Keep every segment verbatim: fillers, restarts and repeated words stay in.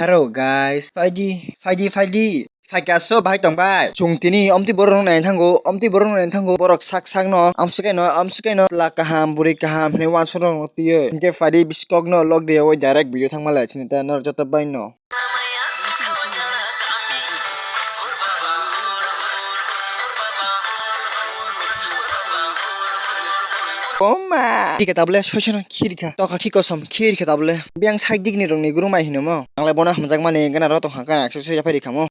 Hello guys, phaidi, phaidi, phaidi. Phaikha so bahai tong bai. Chwng tini omtwi borok rok nai thango, omtwi borok rok nai thango. Borok sak sak no, amswk no, amswk no, chwla kaham, bwrwi kaham hinwi uansuk rok no twiwi. Hinkhe phaidi biskok no log de oi direct video thangma lai chini ta norok joto bai no. Oma! Khirikha tabule soisano khirikha. Tokha khi kosom khirikha tabule. Biyang side digni rokni guru mai hinomo. Angle bono hamjakmani gana ro tongkha gana ekso se yaphai rikhamo.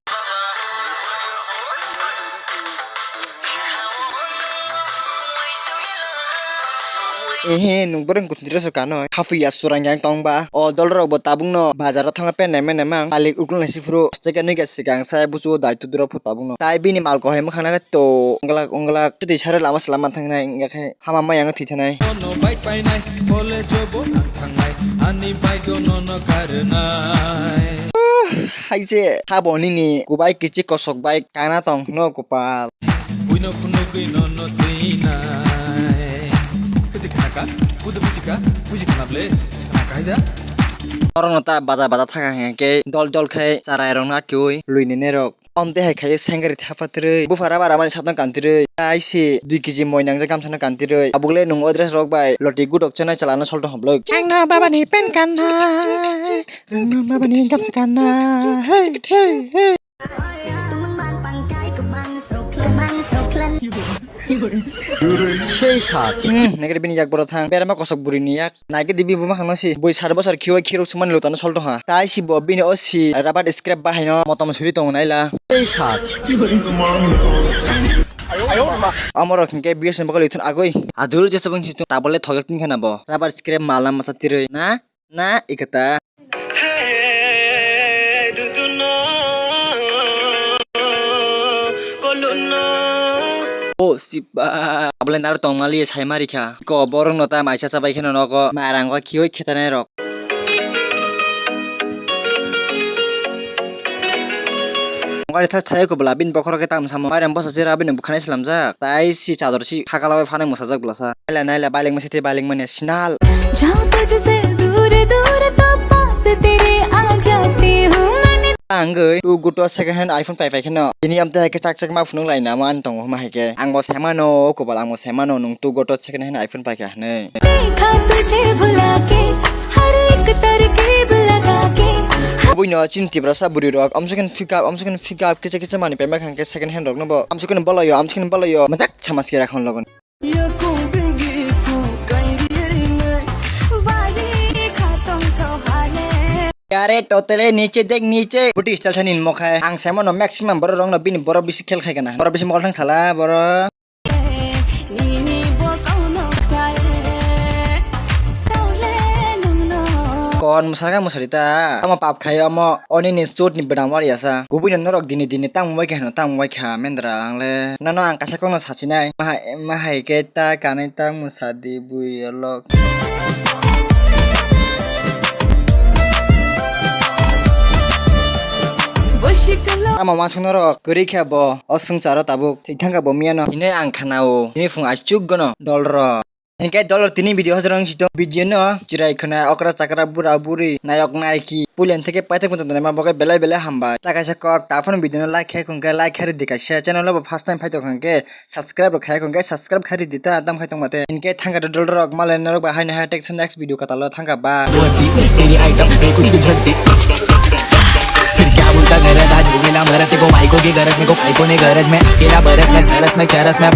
Ehe, nwng borok kuthum dress o kanwi. Haphuya chwraiyang tongba. O dolrok bo tabukno bazaro thangna pen naima naimang. Malik ukulni siphuru. Chekha nwi khe swkang sai buchu dai tuduro phu tabukno. Tai bini mal kohai mwkhang naikhe to onglak onglak. Twi sari lama se lama thangnai wngya khe hama maya wngwi thwi thanai. Nono bike painai, college o bo ang thangnai. Ani bike o nono karwnai. Hai se, habo nini kubai kichi kosok bai kana tong hwno kopal. Buino phunugwi nono twinai. Kwtwi khnaka, budo bujika, bujikha na ble, khnaka hai da. Norokno ta baja baja thaka hwnkhe dol dol khai charai rokno akiui lui nini rok. Om de hai khai sengari thapa twrwi. Buphara bara mani satno kantirwi. Tai si dui kiji moi nangjak gamsano kantirwi. Tabuk le nwng o dress rok bai loti gudok chenai chalano solto hoblok. Angno babani pen kannai. Angno babani gamsa kannai. Hey, hey, hey. Sei sat. Hmm, negre bini yak boro thang. Berma kosok buri ni yak. Naikhe dibi buma khangno si. Bui sar bosor khiwi khirok sumani lutano solto ha. Tai si bo bini o si rubber scrap bahai no motom suri tongo naila. Sei sat. Amorok hinkhe B S N bokol ithun agoi. Adur jesa bang si tabole thogek tin khana bo. Rubber scrap mala masa tiroi na. Na ikata. Hey, duduno, koluno. O sipa, abole naro tongmali sai marikha. Ko borok no ta maisa chabai kheno nogo, marang go khiwi khetanai rok. Ngari thas thayo ko bla bin bokhoro khe tam samo. Mairang bosa jera bin bukhanai slamjak. Tai si chador si khakala bai phanai musajak blasa. Naila naila bailengma site bailengma ne sinal. जाऊं तुझसे दूर दूर तो पास तेरे आ जाती हूँ मैंने Ang goi tu goto second hand iPhone pai pai kheno. Tini amte hai khe chak chak ma phunuk lai na man tongo ma hai khe. Ang bo sai mano ko bal ang bo sai mano nung tu goto second hand iPhone pai kha hne. देखा तुझे भुला के हर एक तरकीब लगा के Buino chin Tiprasa buri rok amsukhen pick up amsukhen pick up kisa kisa mani pema khang khe second hand rok no bo amsukhen bolayo amsukhen bolayo majak sama sikera khon logon. Yare totele niche dek niche. Buti style sani mokhe. Ang semano maximum borok rokno bini borok bisi khel khai kana. Borok bisi mokol thang thala borok. Kon musarga musari ta. Omo pap khai omo oni ni chut ni bedam wari asa. Kubui no norok dini dini tang mobile khe hano tang mobile kha mendra ang le. Nono ang kaisa kokno sachinai. Mahai mahai khe ta kanai ta musa di bui olok. Ama wansuk norok kwrwi khe bo o swngcharo tabuk thik thangkha bo miyano hinwi ang khanao. Tini phung aichuk gono dolrok. Hinkhe dolrok tini video hojrong si tong video no chirai khna okra chakra bura buri nayok naiki pulen theke paithak muchung tongnai ma bo khe belai belai hambai. Ta kaisa kok ta phano video no like khe khun khe like khe ridi kaisa channel o bo first time phai tong kha hinkhe subscribe rok khai khun khe subscribe khai ridi ta tam khai tong mate. Hinkhe thangkha dolrok malai norok bai haino hai text next video kwtal o thangkha bye. तेरी आइटम पे कुछ भी झलती फिर क्या बोलता गरज आज हो गेला मरद को माइको की गरज मेरे को काइको ने गरज मैं अकेला बरस मैं सरस मैं चरस मैं